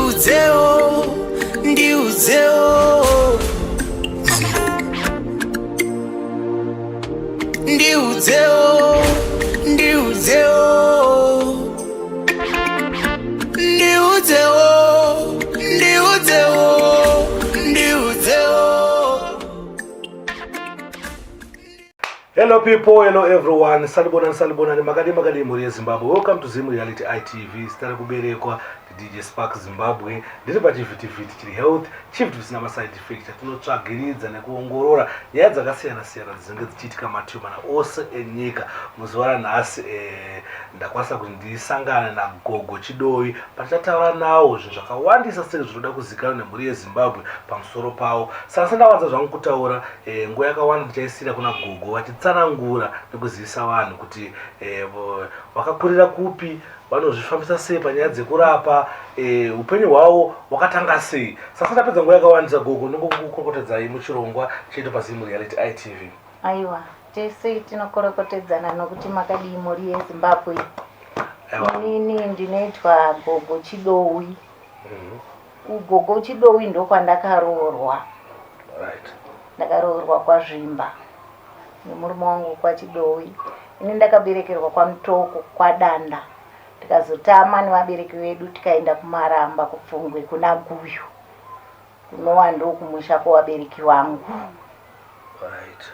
Ndiudzewo, ndiudzewo, ndiudzewo, ndiudzewo, ndiudzewo, ndiudzewo, ndiudzewo. Hello people, hello everyone. Salibonani, salibonani. Makadii, makadii mhuri yeZimbabwe. Welcome to Zim Reality ITV. Zita rekuberekwa DJ Spark Zimbabwe. Ndiri pachivhitivhiti chiri health, chivhiti chisina maside effect chatinotsvagiridza nekuongorora nyaya dzakasiyana siyana dzinenge dzichiitika mativi mana ose enyika. Muzuva ranhasi ndakwanisa kuti ndisangane naGogo Chidoyi patichataura nawo zvinhu zvakawandisa sei zvinoda kuzikanwa nemhuri yeZimbabwe pamusoro pawo. Saka sendawanza zvangu kutaura, nguva yakawanda ndichaisira kuna gogo vachitsanangura nekuzivisa vanhu kuti vakakurira kupi, vanozvifambisa sei panyaya dzekurapa, upenyu hwavo hwakatanga sei. Saka sandapedza nguva yakawandisa, gogo, ndingokukorokotedzai muchirongwa chedu paZim Reality ITV. Aiwa, tese tinokorokotedzana nokuti makadii mhuri yeZimbabwe? Aiwa. Inini ndinoitwa Gogo Chidowi. Kugogo Chidowi ndokwandakaroorwa. Ndakaroorwa kwaZvimba nemurume wangu kwaChidowi. Ini ndakaberekerwa kwaMutoko, kwaDanda, tikazotama nevabereki vedu tikaenda kuMaramba, kuPfungwe, kuna Guyu, kunova ndokumusha kwevabereki vangu. Right.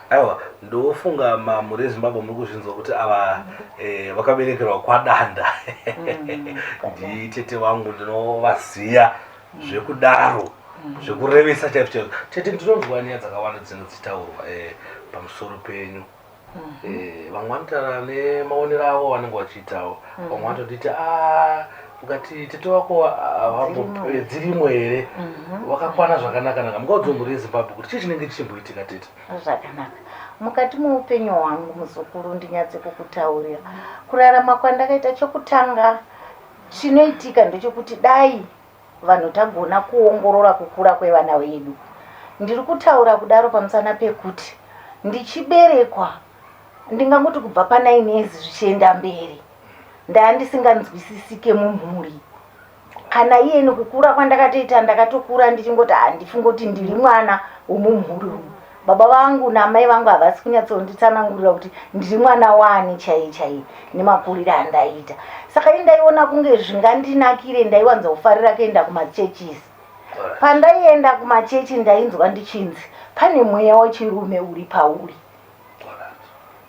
Aiwa, ndofunga mamhuri eZimbabwe muri kuzvinzwa kuti ava vakaberekerwa kwaDanda. Nditete vangu, ndinovaziya zvekudaro, zvekurevesa chaizvo chaizvo. Tete, ndinonzwa nyaya dzakawanda dzinenge dzichitaurwa pamusoro penyu. Vamwe vanotaura nemaonero avo vanenge vachiitawo, vamwe vanotonditi, a ukati tete wako dzirimo here, wakakwana zvakanaka-naka. Mungaudze mhuri yeZimbabwe kuti chii chinenge chichimboitika, tete? Zvakanaka. Mukati meupenyu hwangu, muzukuru, ndinyatse kukutaurira kurarama kwandakaita. Chokutanga chinoitika ndechekuti dai vanhu tagona kuongorora kukura kwevana vedu. Ndiri kutaura kudaro pamusana pekuti ndichiberekwa, ndingangoti kubva pa9 years zvichienda mberi, ndaa ndisinganzwisisike mumhuri. Kana iyeni kukura kwandakatoita, ndakatokura ndichingoti handifungi kuti ndiri mwana womumhuri umu. Baba vangu namai vangu havasi kunyatsonditsanangurira kuti ndiri mwana wani chaiye chaiye nemakuriro andaiita. Saka ini ndaiona kunge zvingandinakire, ndaiwanza kufarira kuenda kumachechisi. Pandaienda kumachechi, ndainzwa ndichinzi pane mweya wechirume uri pauri.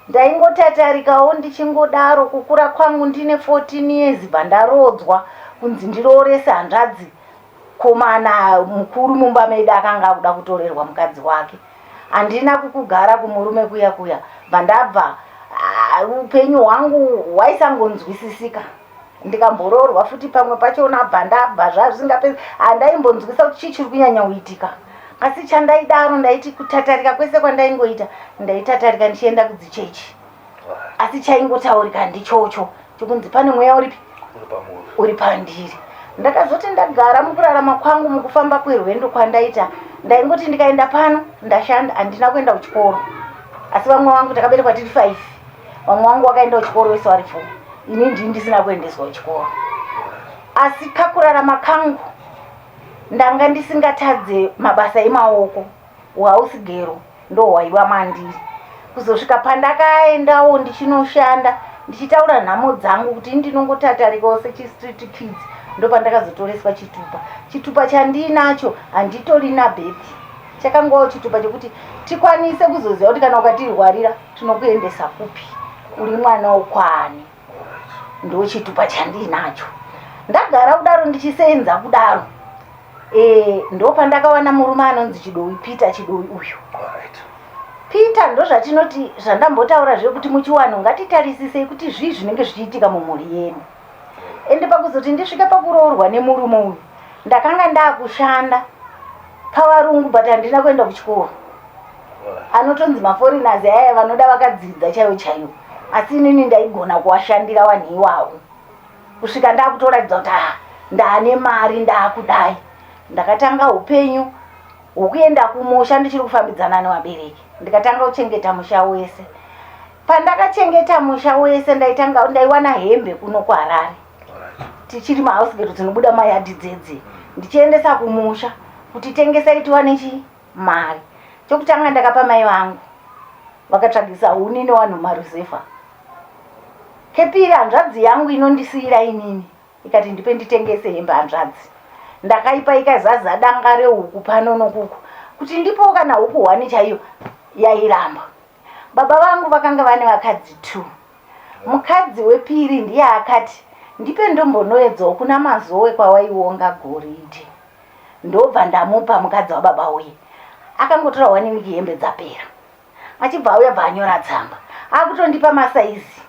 Ndaingotatarikawo ndichingodaro. Kukura kwangu, ndine 14 years bva ndarodzwa, kunzi ndiroorese hanzvadzi komana mukuru mumba medu akanga akuda kutorerwa mukadzi wake. Handina kukugara kumurume kuya kuya, bva ndabva. Upenyu hwangu hwaisangonzwisisika. Ndikamboroorwa futi pamwe pachona, bva ndabva. Zvazvisingapezi, handaimbonzwisa kuti chii chiri kunyanya kuitika. Asi chandaidaro, ndaiti kutatarika kwese kwandaingoita, ndaitatarika ndichienda kudzichechi, asi chaingotaurika ndichocho chokunzi pane mweya uripi uri pandiri. Ndakazoti ndagara mukurarama kwangu, mukufamba kwerwendo kwandaita, ndaingoti ndikaenda pano ndashanda. Handina kuenda kuchikoro, asi vamwe vangu takaberekwa tiri five. Vamwe vangu vakaenda kuchikoro vese vari four, ini ndii ndisina kuendeswa kuchikoro. Asi kakurarama kangu, ndanga ndisingatadze mabasa emaoko. House girl ndo hwaiva mandiri kuzosvika pandakaendawo ndichinoshanda, ndichitaura nhamo dzangu kuti ndinongotatarikawo sechistreet kids. Ndo pandakazotoreswa chitupa. Chitupa chandiinacho handitorina birth, chakangovawo chitupa chekuti tikwanise kuzoziva kuti kana ukatirwarira tinokuendesa kupi, uri mwana wokwani. Ndo chitupa chandiinacho. Ndagara kudaro ndichisenza kudaro, ndo pandakawana murume anonzi Chidowi, Peter Chidowi uyu. Peter, ndo zvatinoti, zvandambotaura zvekuti muchiwanhu ngatitarisisei kuti zvii zvinenge zvichiitika mumhuri yedu. Ende pakuzoti ndisvike pakuroorwa nemurume uyu, ndakanga ndakushanda pavarungu, but handina kuenda kuchikoro. Anotonzi maforeigners aya vanoda vakadzidza chaivo chaivo, asi inini ndaigona kuwashandira vanhu iwavo kusvika ndakutoratidza kuti ah, ndaane mari, ndaakudai. Ndakatanga upenyu hwokuenda kumusha ndichiri kufambidzana nevabereki. Ndikatanga kuchengeta musha wese. Pandakachengeta musha wese, ndaitanga ndaiwana hembe kuno kuHarare. Tichiri mahouse girl dzinobuda mayadhi dzedzi ndichiendesa kumusha kuti tengesai tiwane chi mari. Chokutanga ndakapa mai vangu vakatsvagisa huni nevanhu maruzevha. Kepiri hanzvadzi yangu inondisiira inini ikati ndipe nditengese hembe hanzvadzi. Ndakaipa ikazaza danga rehuku pano nokuku kuti ndipowo kana huku hwani chaiyo yairamba. Baba vangu vakanga vane vakadzi two. Mukadzi wepiri ndiye akati ndipe ndombonoedzawo kuna Mazowe kwawaionga goridhe. Ndobva ndamupa mukadzi wababa uye. Akangotora one week hembe dzapera. Achibva auya bva anyora tsamba. Akutondipa masaizi.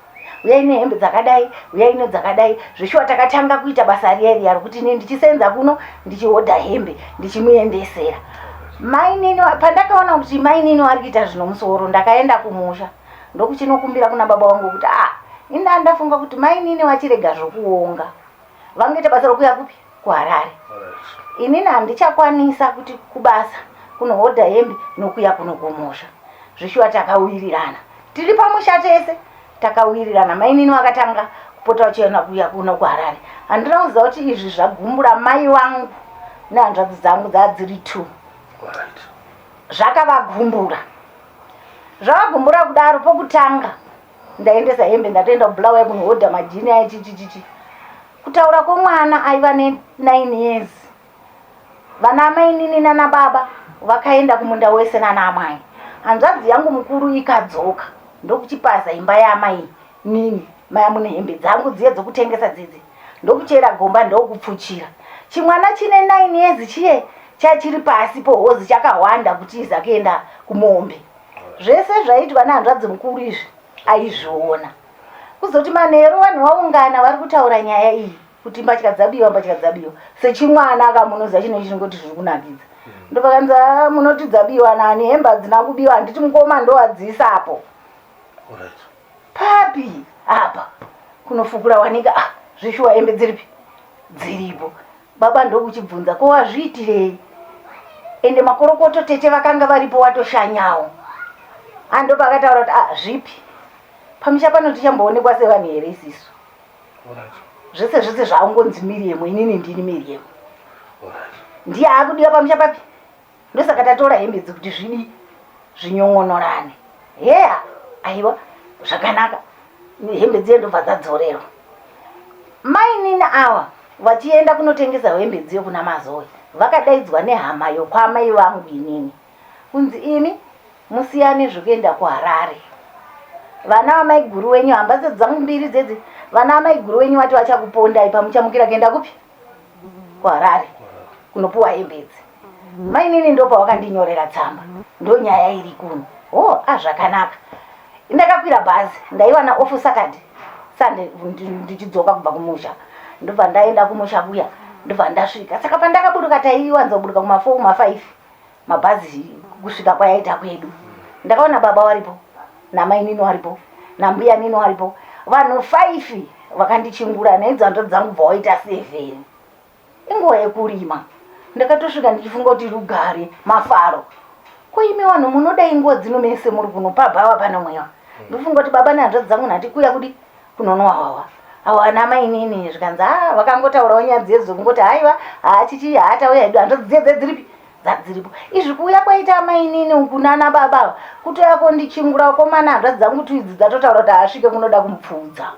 Uyai nehembe dzakadai, uyai nedzakadai. Zveshuwa takatanga kuita basa riya riya rokuti ini ndichisenza kuno ndichihodha hembe ndichimuendesera. Mainini pandakaona kuti mainini wari kuita zvinomusoro ndakaenda kumusha. Ndokuchinokumbira kuna baba vangu kuti ah inda ndafunga kuti mainini vachirega zvokuonga. Vangoita basa rokuya kupi? KuHarare. Inini handichakwanisa kuti kubasa kunohodha hembe nokuya kuno kumusha. Zveshuwa takawirirana. Tiri pamusha tese takawirirana. Mainini vakatanga kupota vachienda kuya kuno kuHarare. Handina kuziva kuti izvi zvagumbura mai vangu nehanzvadzi dzangu dzadziri two. Zvakavagumbura. Zvavagumbura kudaro pokutanga ndaendesa hembe ndatoenda kuBulawayo kunohodha majini aya chichichichi. Kutaura kwomwana aiva ne 9 years. Vana amainini nana baba vakaenda kumunda wese nana amai. Hanzvadzi yangu mukuru ikadzoka ndokuchipaza imba yaamai nini maya mune hembe dzangu dziye dzokutengesa dzidzi ndokuchera gomba ndokupfuchira. Chimwana chine 9 years chiye chachiri pasi pohozi chakahwanda kutiza kuenda kumombe. Zvese zvaiitwa nehanzvadzi mukuru izvi aizviona. Kuzoti manheru vanhu vaungana vari kutaura nyaya iyi kuti mbatya dzabiwa, mbatya dzabiwa. Sechimwana ka munoziva chinenge chinongoti zviri kunakidza. Ndopakanzi ah, munoti dzabiwa nani hembe hadzina kubiwa handiti mukoma ndowadziisapo. Papi apa kunofukura wanika ah, zveshuwa hembe dziripi? Dziripo. Baba ndokuchibvunza ko wazviitirei? Ende makorokoto tete vakanga varipo watoshanyawo. Ah ndopakataura kuti ah zvipi? Pamusha pano tichamboonekwa sevanhu here isisu? Zvese zvese zvaangonzi Miriam inini ndini Miriam. Ndiye akudiwa pamusha papi? Ndosaka tatora hembe idzi kuti zvidi zvinyon'onorane. Heya aiwa zvakanaka hembe dziye ndobva dzadzorerwa. Mainini ava vachienda kunotengesa hembe dziye kuna Mazoe vakadaidzwa nehama yokwamai vangu inini kunzi imi musiyane zvekuenda kuHarare. Vana vamaiguru wenyu hamba dzangu mbiri dzedzi vana vamaiguru wenyu vati vachakupondai pamuchamukira kuenda kupi? kuHarare kunopuwa hembe idzi. Mainini ndopawakandinyorera tsamba ndonyaya iri kuno. Oh, ah zvakanaka. Ndakakwira bhazi ndaiwana off Saturday Sunday ndichidzoka kubva kumusha ndobva ndaenda kumusha kuya ndobva ndasvika. Saka pandakaburuka taiwanza kuburuka kuma 4 kuma 5 mabhazi kusvika kwayaita kwedu. Ndakaona baba waripo namainini waripo nambuya nini waripo vanhu 5 vakandichingura naidzo hanzvadzi dzangu bva waita 7 inguva yekurima ndakatosvika ndichifunga kuti rugare mafaro ko imi vanhu munodai nguva dzino mese muri kuno pabhawa pano mweya ndofunga kuti baba nehanzvadzi dzangu nhati kuya kudi kunonwa hwawa awo ana mainini zvikanzi a vakangotaurawo nyaya dziye dzokungoti haiwa haachichi haatauya hedu hanzvadzi dziye dziye dziripi dzadziripo izvi kuuya kwaita mainini uku nana baba ava kutouya kondichingura komana hanzvadzi dzangu tu idzi dzatotaura kuti haasvike kunoda kumupfuudza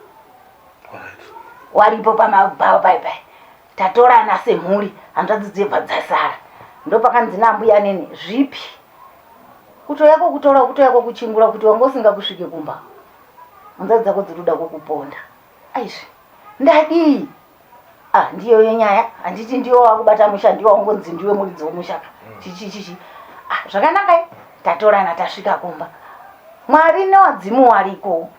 waripo pamabhawa pai pai tatorana semhuri hanzvadzi dzebva dzasara ndopakanzi naambuya neni zvipi kutoya kokutora kutoya kokuchingura kuti wanga usingakusvike kumba hanzvadzi dzako dziri kuda kukuponda aizvi ndadii ah ndiyo yenyaya handiti ndiyo wakubata musha ndiwo wangonzi ndiwe muridzi wemusha ka chichi chichi ah zvakanaka tatorana tasvika kumba mwari newadzimu wariko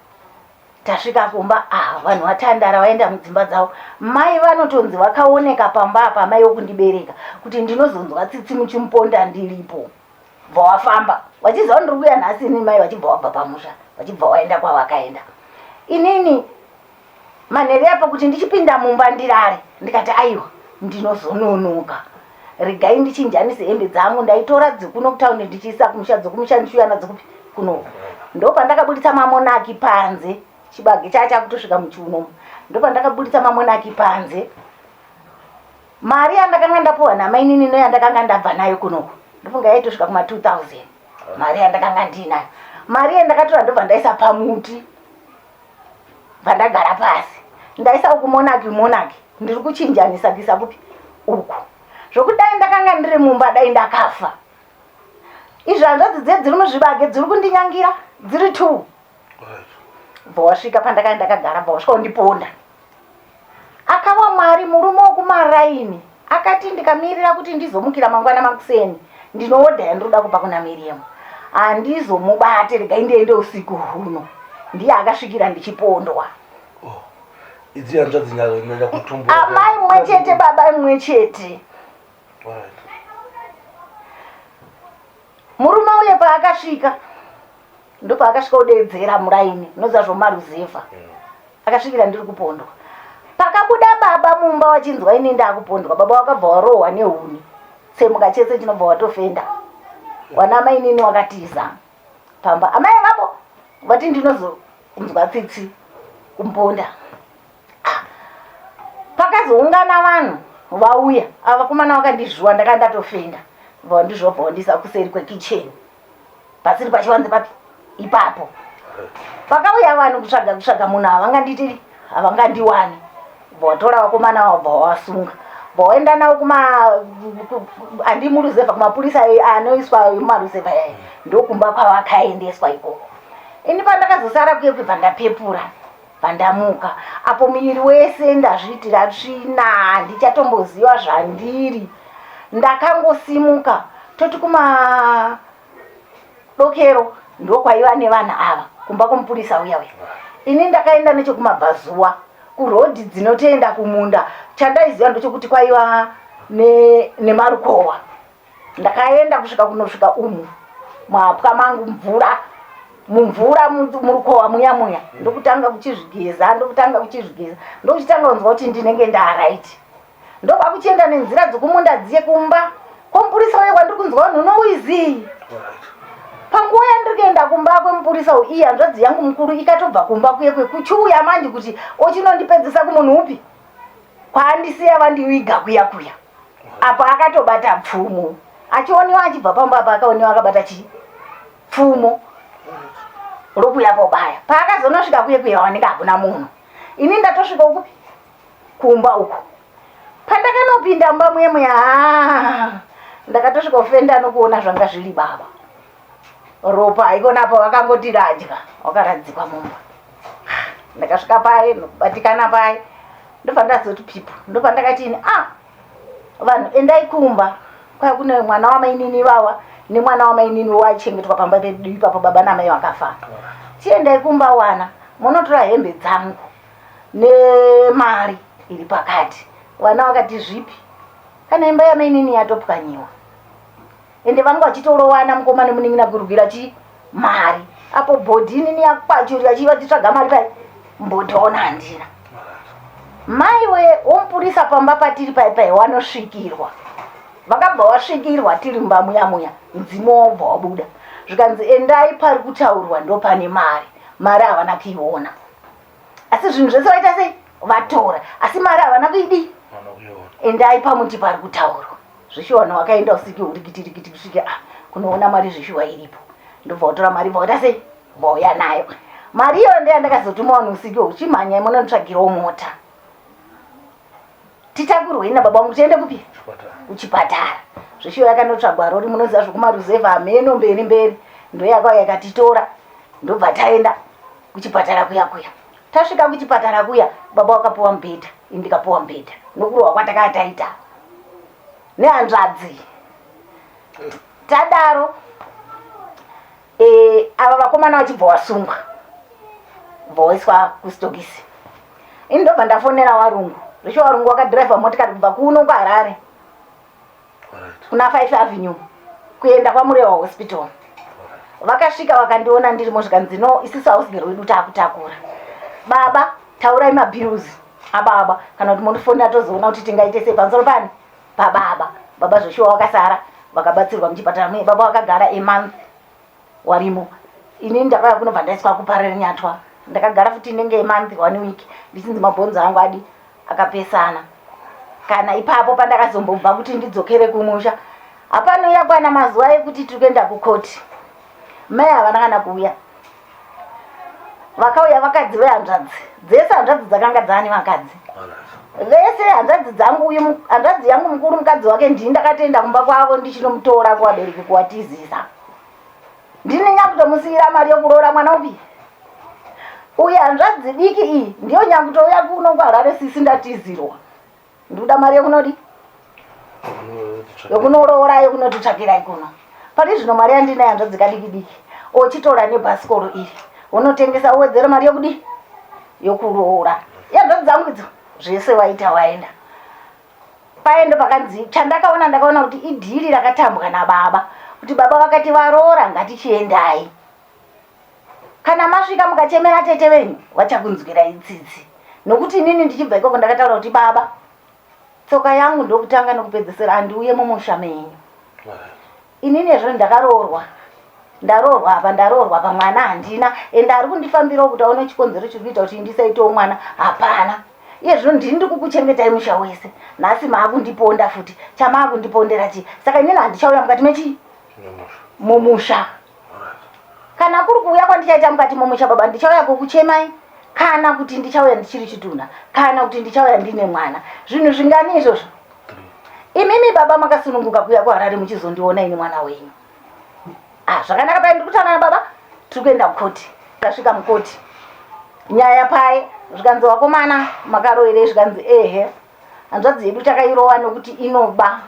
tasvika kumba ah vanhu vatandara vaenda mudzimba dzavo mai vanotonzi vakaoneka pamba apa mai wokundibereka kuti ndinozonzwa tsitsi muchimuponda ndiripo bva wafamba vachiziva ndiri kuuya nhasi ini mai vachibva wabva pamusha vachibva waenda kwavakaenda inini manheru apo kuti ndichipinda mumba ndirare ndikati aiwa ndinozononoka regai ndichinjanise hembe dzangu ndaitora dzekuno kutaundi ndichiisa kumusha dzekumusha ndichiuya nadzo kupi kuno ndopandakabuditsa mamonaki panze chibage chaa chakutosvika muchiuno. Ndopandakaburitsa mamonaki panze. Mari yandakanga ndapuwa namainini neyandakanga ndabva nayo kunoku ndofunga yaitosvika kuma 2000 mari yandakanga ndiinayo. Mari yandakatora ndobva ndaisa pamuti bva ndagara pasi ndaisa uku monaki monaki ndiri kuchinjanisa kuisa kupi uku zvokuti dai ndakanga ndiri mumba dai ndakafa. Izvi hanzvadzi dziye dziri muzvibage dziri kundinyangira dziri two. Bva wasvika pandakanga ndakagara bva wasvika undiponda. Akawa Mwari murume wokumaraini akati ndikamirira kuti ndizomukira mangwana makuseni ndinoodha yandinoda kupa kuna Miriam. Handizomubate regai ndiende usiku huno. Ndiye akasvikira ndichipondwa. Oh. Idzi hanzvadzi nyanya kutumbura. Amai mumwe chete baba mumwe chete. Right. Murume uye paakasvika ndopaakasvika kudeedzera muraini unoziva zvomaruzevha akasvikira ndiri kupondwa pakabuda baba mumba wachinzwa ini ndakupondwa baba wakabva warohwa nehuni tsemuka chese chinobva watofenda wana mainini wakatiza pamba amai vapo vati ndinozonzwa tsitsi kumponda ah, pakazoungana vanhu vauya ava vakomana vakandizvuwa ndakanga ndatofenda vandizvuwa bva wandisa kuseri kwekicheni pasiri pachivanze papi ipapo pakauya vanhu kutsvaga kutsvaga munhu havanganditiri havangandiwani bva watora vakomana vavo bva wasunga bva waenda navo kuma handi muruzevha kumapurisa anoiswa mumaruzevha yaya ndokumba kwavakaendeswa ikoko ini pandakazosara kuye kubva ndapepura Pandamuka apo muviri wese ndazviitira tsvina handichatomboziva zvandiri. Ndakangosimuka toti kumadokero ndokwaiva nevanhu ava kumba kwemupurisa uya uya. Ini ndakaenda nechekumabvazuva kurodhi dzinotoenda kumunda. Chandaiziva ndochokuti kwaiva nemarukowa. Ndakaenda kusvika kunosvika umu muhapwa mangu mvura mumvura murukowa muya muya ndokutanga kuchizvigeza ndokutanga kuchizvigeza ndokuchitanga kunzwa kuti ndinenge ndaaraiti ndokwakuchienda nenzira dzokumunda dziye kumba kwomupurisa uye kwandiri kunzwa vanhu unowizi panguva yandiri kuenda kumba kwemupurisa uyu iye hanzvadzi yangu mukuru ikatobva kumba kuye kuye kuchiuya manje kuti ochinondipedzisa kumunhu upi kwaandisiya vandiviga kuya kuya apo akatobata pfumo achioniwa achibva pamba apa akaoniwa akabata chii pfumo rokuya kobaya paakazonosvika kuye kuya wanika hakuna munhu ini ndatosvika ukupi kumba uku pandakanopinda mumba muye muya ah, ndakatosvika kufenda nokuona zvanga zviri baba ropa haikona apa vakangoti radya wakaradzikwa mumba ndakasvika paye nokubatikana paye ndobva ndazoti pipo ndobva ndakati ini ah vanhu endai kumba kwaya kune mwana wamainini ivava nemwana wamainini waichengetwa pamba pedu ipapo baba namai vakafa chiendai kumba wana munotora hembe dzangu nemari iri pakati vana vakati zvipi kana imba yamainini yatopwanyiwa ende vanga vachitorowana mukoma nemunin'ina kurwira chi mari apo bhodhi inini yakwachurira chii vachitsvaga mari pai mbotoona handina maiwe womupurisa pamba patiri pai pai wanosvikirwa vakabva wasvikirwa tiri mumba muya muya mudzimu wobva wabuda zvikanzi endai pari kutaurwa ndopane mari mari havana kuiona asi zvinhu zvese vaita sei vatora asi mari havana kuidii endai pamuti pari kutaurwa Zveshuwa vanhu vakaenda usiku hurikiti rikiti kusvika ah, kunoona mari zveshuwa iripo ndobva watora mari bva waita sei vauya nayo mari iyoyo ndeyandakazotuma vanhu usiku uchimhanya munonditsvagirawo mota titakurwei nababa vangu tiende kupi kuchipatara zveshuwa yakanotsvagwa rori munoziva zvekumaruzevha hameno mberi mberi ndoyakauya ikatitora ndobva taenda kuchipatara kuya kuya tasvika kuchipatara kuya baba wakapuwa mubhedha ini ndikapuwa mubhedha nokurohwa kwatakaa taita nehanzvadzi tadaro e, ava vakomana vachibva wasungwa bva waiswa kusitokisi ini ndobva ndafonera warungu zvecho warungu wakadhiraivha motikari kubva kuno kuharare kuna five avenue kuenda kwamurewa hospital vakasvika vakandiona ndirimo zvikanzi no isisu hausgero wedu taakutakura baba taurai mabills ababa kana kuti mondifonera tozoona kuti tingaite sei pamusoro pani pababa baba zveshuwa wakasara vakabatsirwa muchipatara muye baba vakagara a month warimo ini ndakauya kunobva ndaiswa kuparere nyatwa Ndakagara futi inenge yemonth, one week, ndichinzi mabhonzo angu adi akapesana. Kana ipapo pandakazombobva kuti ndidzokere kumusha, hapano yakwana mazuva ekuti tiri kuenda kukoti, mai havana kana kuuya. Vakauya vakadzi vehanzvadzi dzese, hanzvadzi dzakanga dzaane vakadzi vese, hanzvadzi dzangu. Uyu hanzvadzi yangu mukuru, mukadzi wake ndini ndakatoenda kumba kwavo ndichinomutora kuvabereki kuwatizisa. Ndini nyakutomusiyira mari yokuroora mwana upi. Uyu hanzvadzi diki iyi ndiyo nyakutouya kuno kuHarare: "Sisi, ndatizirwa, ndikuda mari yekunodi yokunoroora, yokunotitsvakirai kuno." Pari zvino mari yandinayo, hanzvadzi kadiki diki, ochitora nebhasikoro iri unotengesa uwedzere mari yokudi yokuroora. Hanzvadzi dzangu idzo zvese waita waenda paendo. Pakanzi chandakaona, ndakaona kuti idhiri rakatambwa nababa, kuti baba vakati varoora ngatichiendai, kana masvika mukachemera tete venyu vachakunzwirai tsitsi. Nokuti inini ndichibva ikoko ndakataura kuti, "Baba, tsoka yangu ndokutanga nokupedzesera, handiuye mumusha menyu inini. Ezvo ndakaroorwa, ndaroorwa apa, ndaroorwa apa, mwana handina, ende ari kundifambirawo kuti aone chikonzero chiri kuita kuti ndisaitewo mwana hapana. Iye zvino ndini ndiri kukuchengetai musha wese, nhasi maakundiponda futi. Chamaakundipondera chii? Saka inini handichauya mukati mechii mumusha. Kana kuri kuuya kwandichaita mukati mumusha, baba, ndichauya kukuchemai, kana kuti ndichauya ndichiri chitunha, kana kuti ndichauya ndine mwana. Zvinhu zvingani izvozvo? Imimi baba makasununguka kuuya kuHarare muchizondiona ini mwana wenyu. Ah, zvakanaka. Pai ndiri kutaura nababa, tiri kuenda kukoti. Tasvika mukoti, nyaya pai zvikanzi, "Vakomana, makaroverei?" Zvikanzi, "Ehe, hanzvadzi yedu takairova nokuti inoba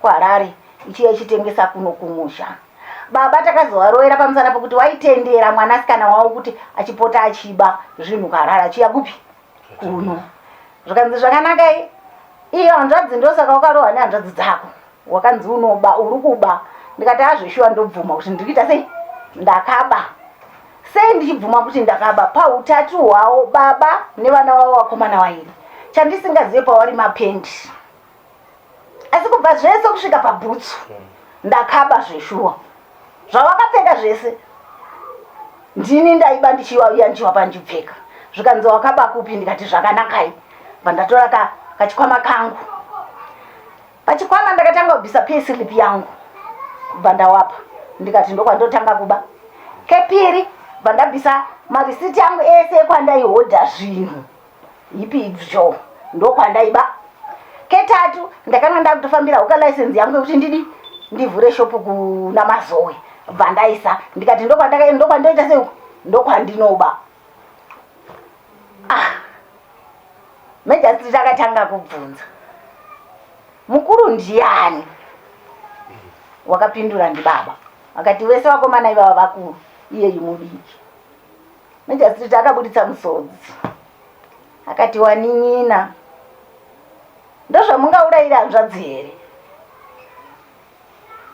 kuHarare ichiya ichitengesa kuno kumusha. Baba takazovarovera pamusana pekuti waitendera mwanasikana wavo kuti achipota achiba zvinhu kuHarare achiuya kupi kuno." Zvikanzi, "Zvakanakai, iyo hanzvadzi ndosaka wakarohwa nehanzvadzi dzako, wakanzi unoba, uri kuba." Ndikati, "Azveshuwa, ndobvuma kuti ndiri kuita sei, ndakaba." Sei ndichibvuma kuti ndakaba? Pautatu hwavo, baba nevana vavo vakomana vairi, chandisingazive pavari mapendi, asi kubva zvese kusvika pabhutsu ndakaba zveshuwa. Zvavakapfeka zvese ndini ndaiba, ndichiwauya ndichiwapa ndichipfeka. Zvikanzi, "Wakaba kupi?" Ndikati, "Zvakanakai." Bva ka kachikwama kangu, pachikwama ndakatanga kubvisa payslip yangu, bva ndawapa. Ndikati, "Ndokwandotanga kuba." Kepiri, bva ndabvisa marisiti angu ese ekwandaihodha zvinhu, ipi izvo ndokwandaiba. Ketatu, ndakanga ndakutofambira hawker license yangu yekuti ndidi ndivhure shopu kuna Mazowe, bva ndaisa. Ndikati, "Ndokwandoita sei uku, ndokwandinoba." Ah, magistrate akatanga kubvunza, "Mukuru ndiani?" Wakapindura ndibaba. Akati, "Vese vakomana ivava vakuru, iyeyu mudiki." Magistrate akabuditsa musodzi akati, "Wanin'ina, ndozvamungaurayira hanzvadzi here?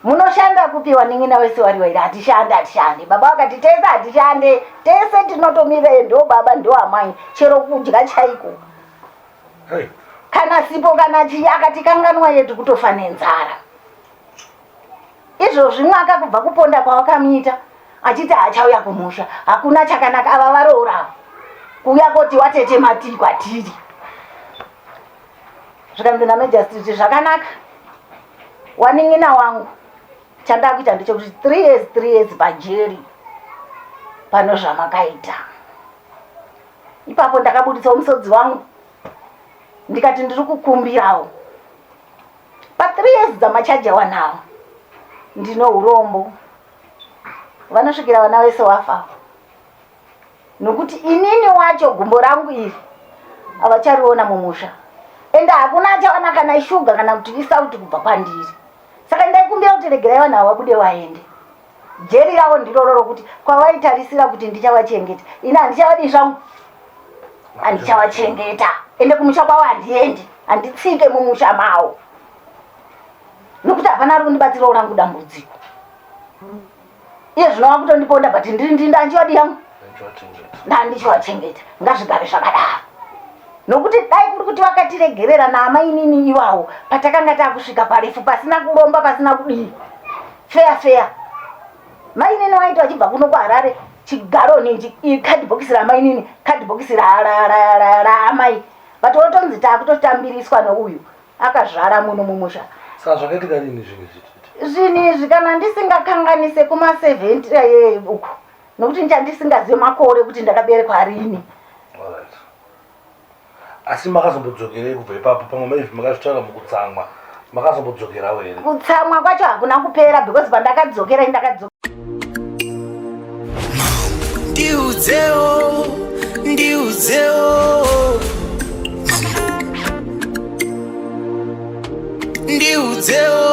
Munoshanda kupi, wanin'ina wese wari wairi?" "Hatishande, hatishande." Baba vakati, "Tese hatishande, tese tinotomira. Ndo baba, ndo amai, chero kudya chaiko kana sipo kana chii, akati kanganwa yetu kutofa nenzara izvozvi. Mwaka kubva kuponda kwawakamuita achiti haachauya kumusha, hakuna chakanaka. Ava varoora kuuya koti watete matii kwatiri." Zvikanzi namagistrate, "Zvakanaka, wanin'ina wangu, chandakuita ndechekuti 3 years, 3 years pajeri pano zvamakaita." Ipapo ndakabuditsawo musodzi wangu, ndikati, "Ndiri kukumbirawo pa3 years dzamachaja wanawo, ndino urombo vanosvikira vana vese wafa, nokuti inini wacho gumbo rangu iri havachariona mumusha, ende hakuna achawana kana ishuga kana kuti isauti kubva kwandiri. Saka ndaikumbira kuti regerai vanhu ava vabude vaende. Jeri ravo ndiroro rokuti kwavaitarisira kuti ndichavachengeta, ini handichavadii zvangu, handichavachengeta. Ende kumusha kwavo handiendi, handitsike mumusha mavo, nokuti hapana ari kundibatsirawo rangu dambudziko. Iye zvino vakutondiponda, but ndiri ndindanchivadi yangu, ndandichivachengeta. Ngazvigare zvakadaro, nokuti dai kuri kuti vakatiregerera naamainini ivavo patakanga takusvika parefu, pasina kuromba, pasina kudii, feya feya, mainini waiti vachibva kuno kuHarare. Chigaroni ichi, kadhibhokisi ramainini, kadhibhokisi raamai, but wotonzi taakutotambiriswa nouyu akazvara muno mumusha. Saka zvakaitika rini zvinhu izvi? Zvinhu izvi, kana ndisingakanganise, kuma70 uku, nokuti nchandisingazive makore kuti ndakaberekwa rini. Alright. Asi makazombodzokerei kubva ipapo? Pamwe maivhi makazvitaura mukutsamwa, makazombodzokerawo here? Kutsamwa kwacho hakuna kupera, because pandakadzokera, indakadzoka Ndiudzewo, ndiudzewo, ndiudzewo.